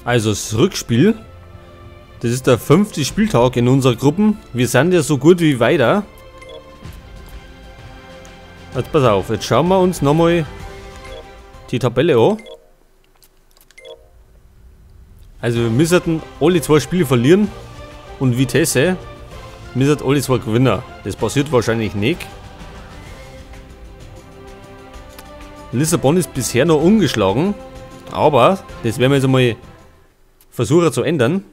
Also das Rückspiel. Das ist der 5. Spieltag in unserer Gruppe. Wir sind ja so gut wie weiter. Jetzt pass auf, jetzt schauen wir uns nochmal die Tabelle an. Also wir müssten alle 2 Spiele verlieren und Vitesse müsste alle 2 gewinnen. Das passiert wahrscheinlich nicht. Lissabon ist bisher noch ungeschlagen, aber das werden wir jetzt einmal versuchen zu ändern.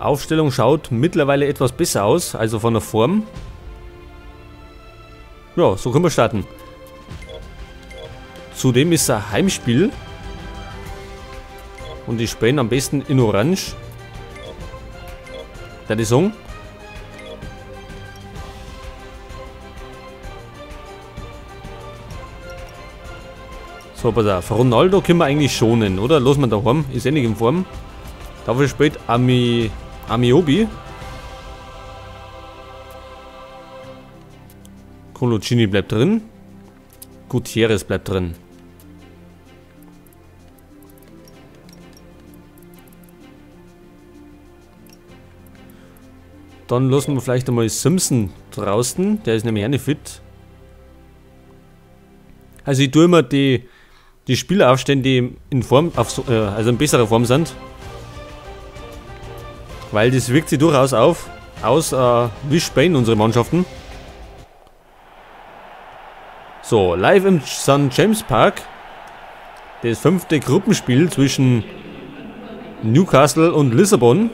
Aufstellung schaut mittlerweile etwas besser aus, also von der Form. Ja, so können wir starten. Zudem ist es ein Heimspiel. Und die spielen am besten in Orange. Da die Song. So, pass auf. Ronaldo können wir eigentlich schonen, oder? Lass mal daheim. Ist eh nicht in Form. Dafür spielt Amiobi. Coloccini bleibt drin. Gutierrez bleibt drin. Dann lassen wir vielleicht einmal Simpson draußen. Der ist nämlich auch nicht fit. Also ich tue immer die Spieler aufstellen, die in Form, also in besserer Form sind. Weil das wirkt sich durchaus aus, wie spielen unsere Mannschaften. So, live im St. James Park. Das 5. Gruppenspiel zwischen Newcastle und Lissabon.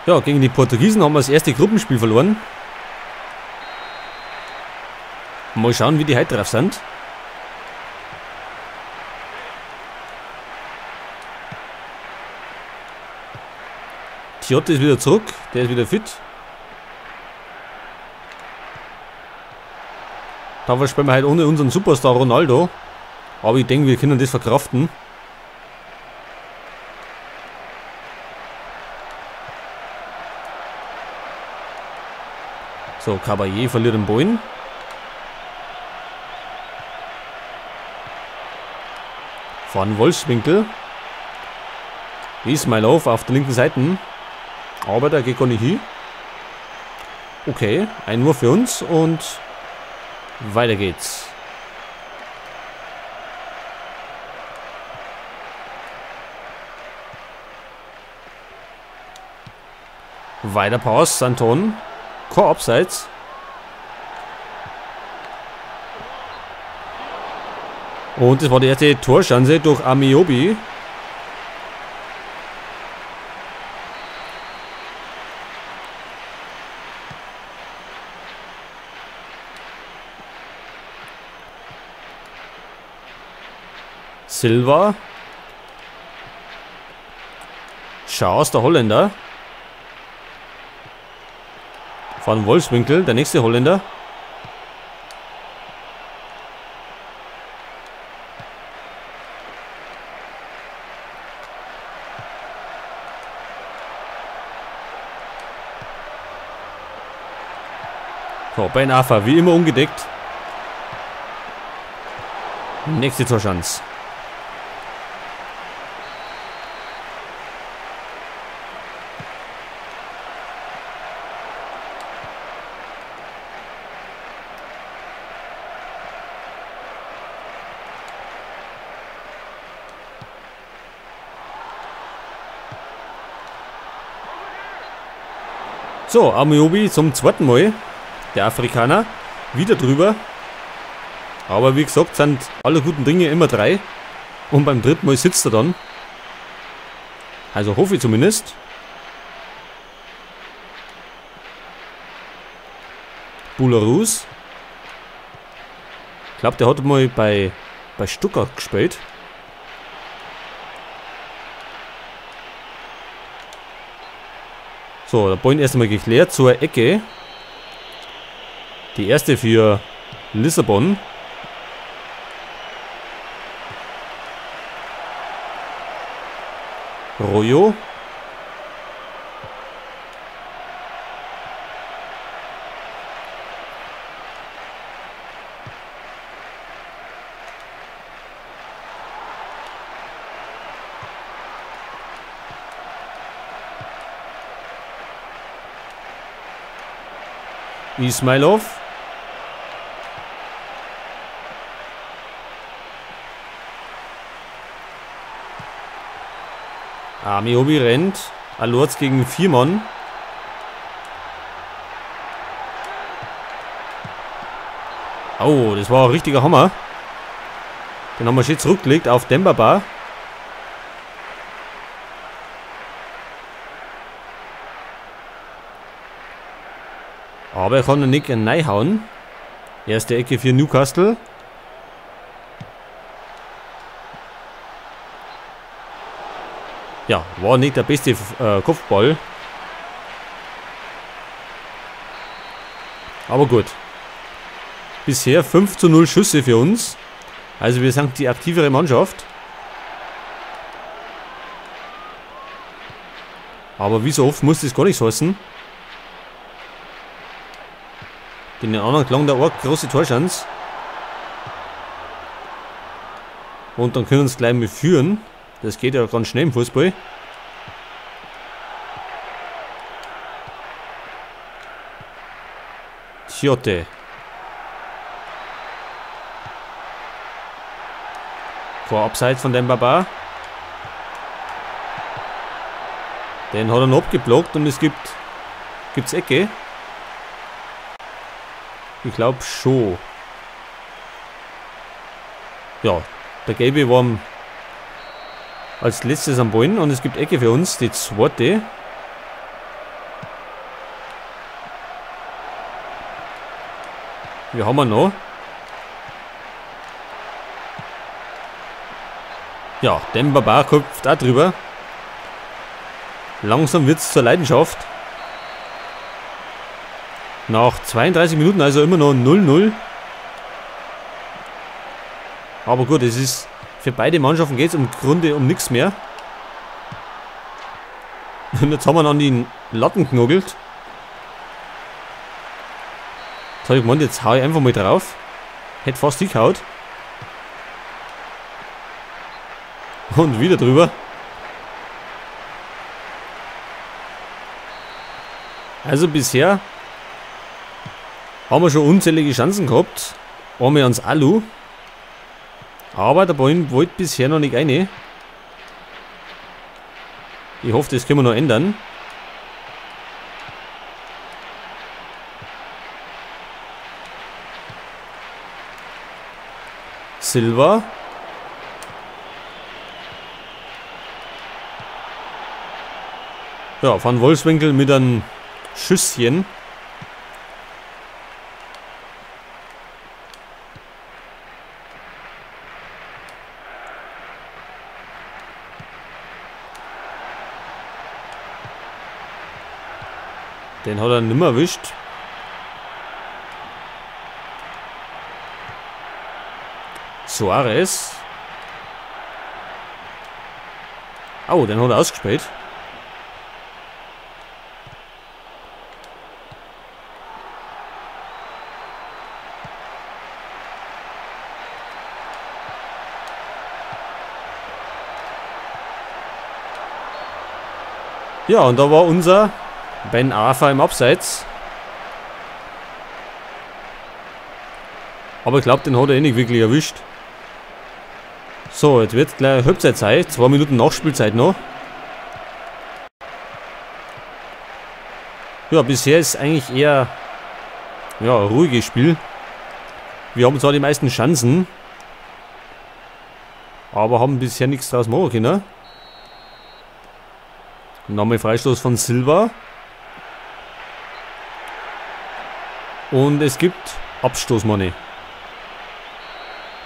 Ja, gegen die Portugiesen haben wir das erste Gruppenspiel verloren. Mal schauen, wie die heute drauf sind. Tiote ist wieder zurück, der ist wieder fit. Da spielen wir halt ohne unseren Superstar Ronaldo. Aber ich denke, wir können das verkraften. So, Caballé verliert den Ball. Van Wolfswinkel. Ismailov auf der linken Seite. Aber der geht gar nicht hin. Okay, ein Wurf für uns und weiter geht's. Weiter Pass, Santon. Kein Abseits. Und das war die erste Torschance durch Amiobi. Silva. Schaus, der Holländer. Van Wolfswinkel, der nächste Holländer. So, Ben Arfa, wie immer ungedeckt. Nächste Torschance. So, Amiobi zum zweiten Mal. Der Afrikaner. Wieder drüber. Aber wie gesagt, sind alle guten Dinge immer drei. Und beim dritten Mal sitzt er dann. Also hoffe ich zumindest. Bularus. Ich glaube, der hat mal bei Stuttgart gespielt. So, der Ball erst einmal geklärt zur Ecke. Die erste für Lissabon. Royo. Ismailov. Ameobi rennt. Alorz gegen 4 Mann. Oh, das war ein richtiger Hammer. Den haben wir schön zurückgelegt auf Demba Ba. Aber er kann noch nicht reinhauen. Erste Ecke für Newcastle. Ja, war nicht der beste Kopfball. Aber gut. Bisher 5:0 Schüsse für uns. Also wir sind die aktivere Mannschaft. Aber wie so oft muss das gar nichts heißen. Den anderen klang der arg große Torschance. Und dann können wir uns gleich mal führen. Das geht ja ganz schnell im Fußball. Tiote. Vor Abseits von Demba Ba. Den hat er noch abgeblockt und es gibt's Ecke. Ich glaube schon. Ja, der Gelbe war als letztes am Ballen und es gibt Ecke für uns, die zweite. Wir haben wir noch. Ja, Demba Ba köpft auch drüber. Langsam wird es zur Leidenschaft. Nach 32 Minuten, also immer noch 0-0. Aber gut, es ist für beide Mannschaften geht es im Grunde um nichts mehr. Und jetzt haben wir an die Latten genagelt. Jetzt habe ich gemeint, jetzt hau ich einfach mal drauf. Hätte fast hingehauen. Und wieder drüber. Also bisher haben wir schon unzählige Chancen gehabt. Einmal ans Alu. Aber der Ball wollte bisher noch nicht rein. Ich hoffe, das können wir noch ändern. Silva. Ja, Van Wolfswinkel mit einem Schüsschen. Den hat er nimmer erwischt. Suarez. Oh, den hat er ausgespielt. Ja, und da war unser Ben Arfa im Abseits. Aber ich glaube, den hat er eh nicht wirklich erwischt. So, jetzt wird gleich Halbzeit sein. 2 Minuten Nachspielzeit noch. Ja, bisher ist eigentlich eher ja, ein ruhiges Spiel. Wir haben zwar die meisten Chancen, aber haben bisher nichts draus machen können. Nochmal Freistoß von Silva. Und es gibt Abstoß, Money.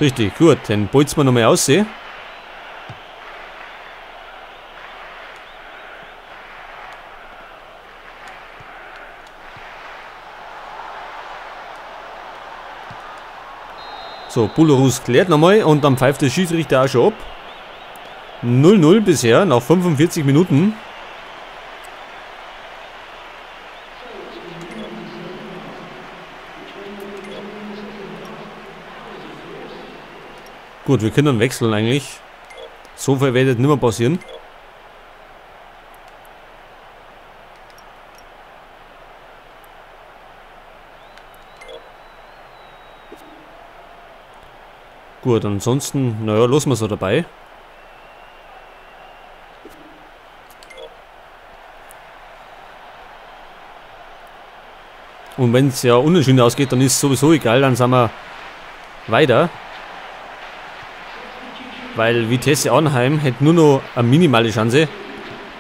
Richtig, gut. Den bolzen wir nochmal aus. So, Boulahrouz klärt nochmal und dann pfeift der Schiedsrichter auch schon ab. 0-0 bisher, nach 45 Minuten. Gut, wir können dann wechseln eigentlich. So viel wird nicht mehr passieren. Gut, ansonsten, naja, lassen wir so dabei. Und wenn es ja unentschieden ausgeht, dann ist es sowieso egal, dann sind wir weiter. Weil Vitesse Arnheim hätte nur noch eine minimale Chance.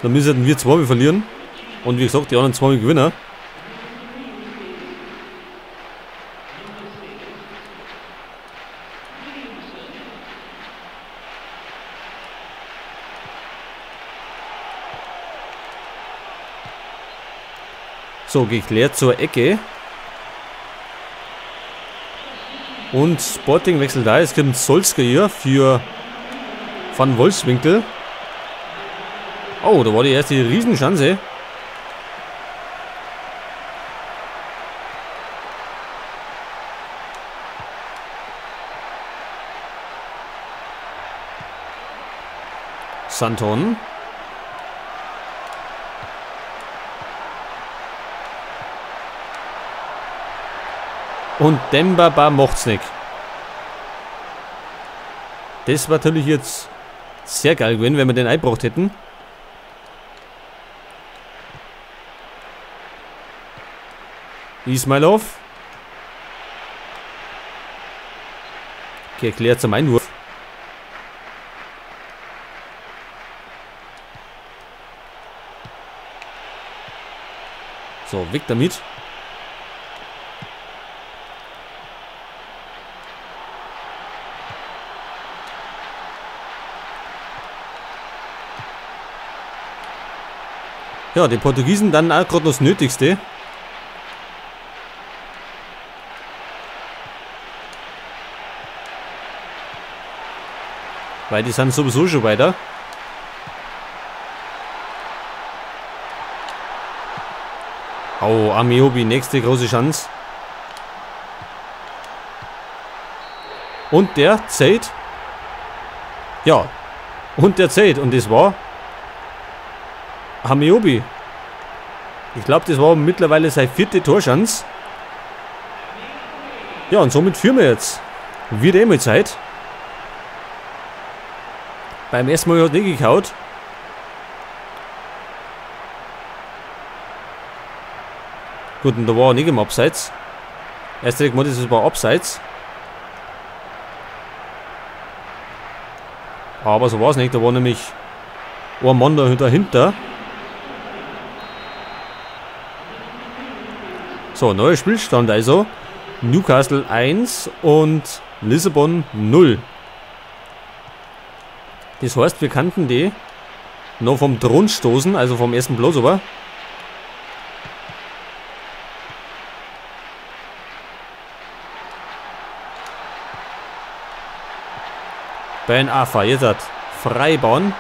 Dann müssten wir zweimal verlieren. Und wie gesagt, die anderen zweimal gewinnen. So, geklärt zur Ecke. Und Sporting wechselt da. Es kommt Solskjaer für Van Wolfswinkel. Oh, da war die erste Riesenchance. Santon. Und Demba Ba macht's nicht. Das war natürlich jetzt sehr geil gewesen, wenn wir den eingebracht hätten. Ismailov. Geklärt zum Einwurf. So, weg damit. Ja, die Portugiesen dann auch gerade noch das Nötigste. Weil die sind sowieso schon weiter. Oh, Ameobi, nächste große Chance. Und der zählt. Ja, und der zählt. Und das war Ameobi. Ich glaube, das war mittlerweile seine vierte Torschance. Ja, und somit führen wir jetzt. Wird eh mal Zeit. Beim ersten Mal hat nicht gekaut. Gut, und da war er nicht im Abseits. Erst hätte ich gemeint, das war Abseits. Aber so war es nicht. Da war nämlich ein Mann da dahinter. So, neuer Spielstand also. Newcastle 1 und Lissabon 0. Das heißt, wir kannten die noch vom Thron stoßen, also vom ersten Platz, aber. Ben Arfa, jetzt hat Freibahn.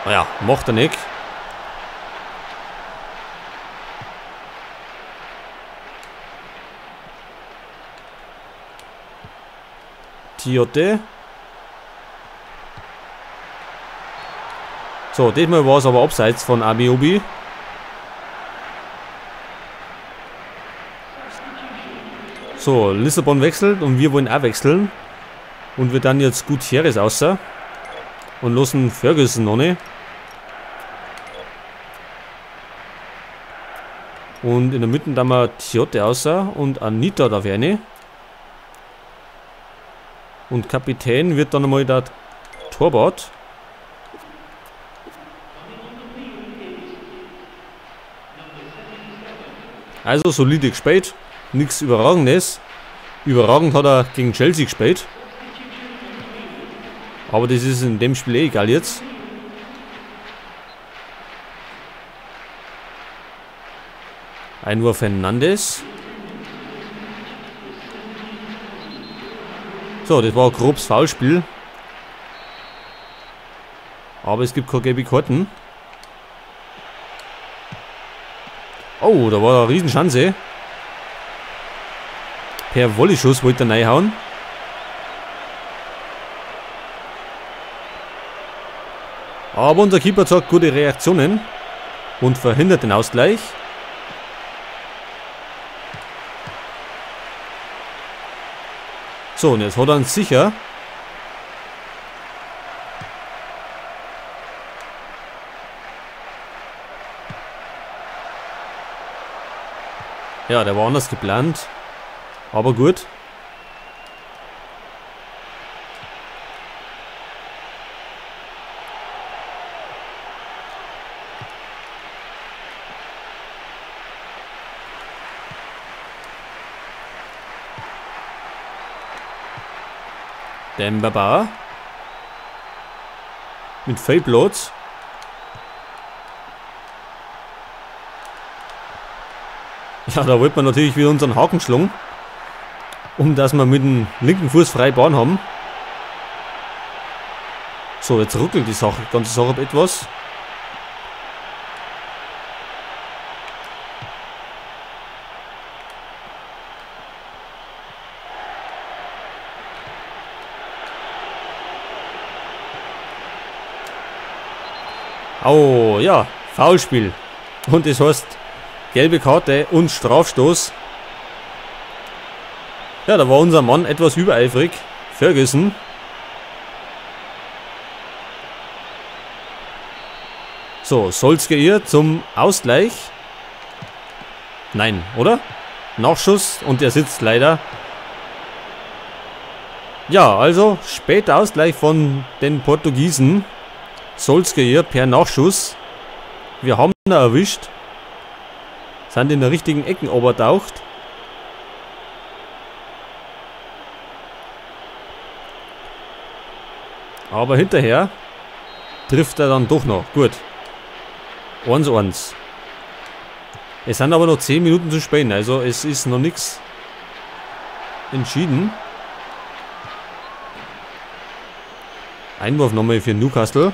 Naja, macht er nicht. Tiote. So, diesmal war es aber abseits von Ameobi. So, Lissabon wechselt und wir wollen auch wechseln. Und wir dann jetzt Gutierrez außer. Und lassen Ferguson noch nicht. Und in der Mitte dann mal Tiote außer und Anita darf rein. Und Kapitän wird dann einmal der Torwart. Also solide gespielt, nichts Überragendes. Überragend hat er gegen Chelsea gespielt. Aber das ist in dem Spiel eh egal jetzt. Einwurf Fernandes. So, das war ein grobes Foulspiel. Aber es gibt keine gelbe Karten. Oh, da war eine Riesenchance. Per Volley-Schuss wollte er reinhauen. Aber unser Keeper zeigt gute Reaktionen und verhindert den Ausgleich. So, und jetzt hat er ihn sicher. Ja, der war anders geplant. Aber gut. Demba Ba. Mit viel Platz. Ja, da wollte man natürlich wieder unseren Haken schlagen, um dass wir mit dem linken Fuß frei Bahn haben. So, jetzt ruckelt die Sache, die ganze Sache etwas. Oh, ja, Foulspiel. Und das heißt gelbe Karte und Strafstoß. Ja, da war unser Mann etwas übereifrig. Ferguson. So, Solskjaer zum Ausgleich. Nein, oder? Nachschuss und der sitzt leider. Ja, also später Ausgleich von den Portugiesen. Solskjaer per Nachschuss. Wir haben ihn erwischt. Sind in der richtigen Ecken obertaucht. Aber hinterher trifft er dann doch noch. Gut. 1-1. Es sind aber noch 10 Minuten zu spielen. Also es ist noch nichts entschieden. Einwurf nochmal für Newcastle.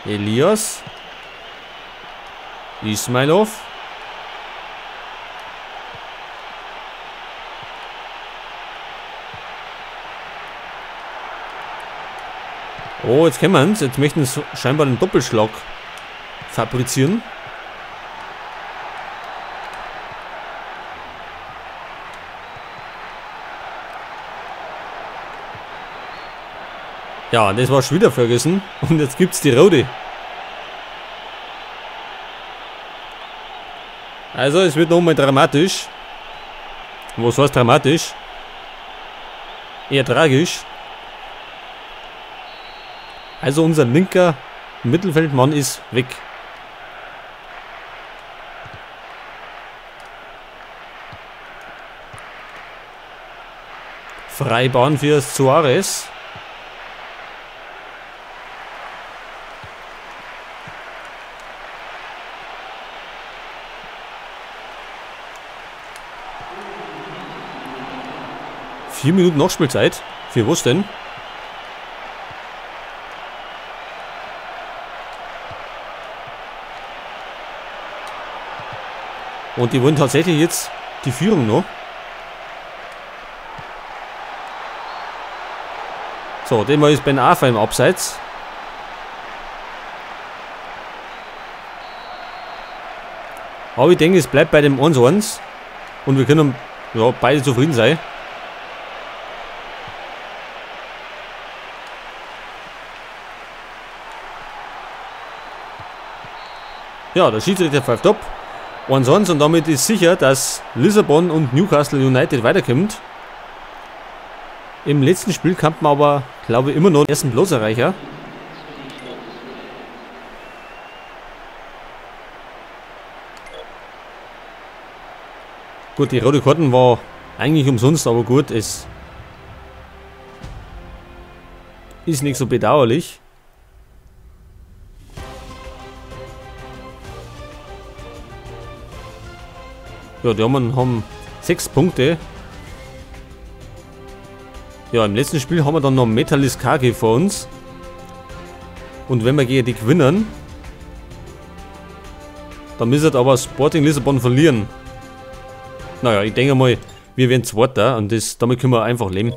Elias. Ismailov. Oh, jetzt kennen wir uns. Jetzt möchten sie scheinbar den Doppelschlag fabrizieren. Ja, das war schon wieder Ferguson. Und jetzt gibt's die rote. Also, es wird nochmal dramatisch. Was heißt dramatisch? Eher tragisch. Also unser linker Mittelfeldmann ist weg. Freibahn für Suarez. Vier Minuten Nachspielzeit. Für was denn? Und die wollen tatsächlich jetzt die Führung noch. So, diesmal ist Ben Arfa im Abseits. Aber ich denke, es bleibt bei dem 1-1. Und wir können ja, beide zufrieden sein. Ja, der Schiedsrichter pfeift ab. 1-1 und damit ist sicher, dass Lissabon und Newcastle United weiterkommt. Im letzten Spiel kam man aber, glaube ich, immer noch den ersten Platz erreichen. Gut, die rote Karten war eigentlich umsonst, aber gut, es ist nicht so bedauerlich. Ja, die anderen haben 6 Punkte. Ja, im letzten Spiel haben wir dann noch Metalist Kharkiv vor uns. Und wenn wir gegen die gewinnen, dann müssen aber Sporting Lissabon verlieren. Naja, ich denke mal, wir werden Zweiter und damit können wir einfach leben.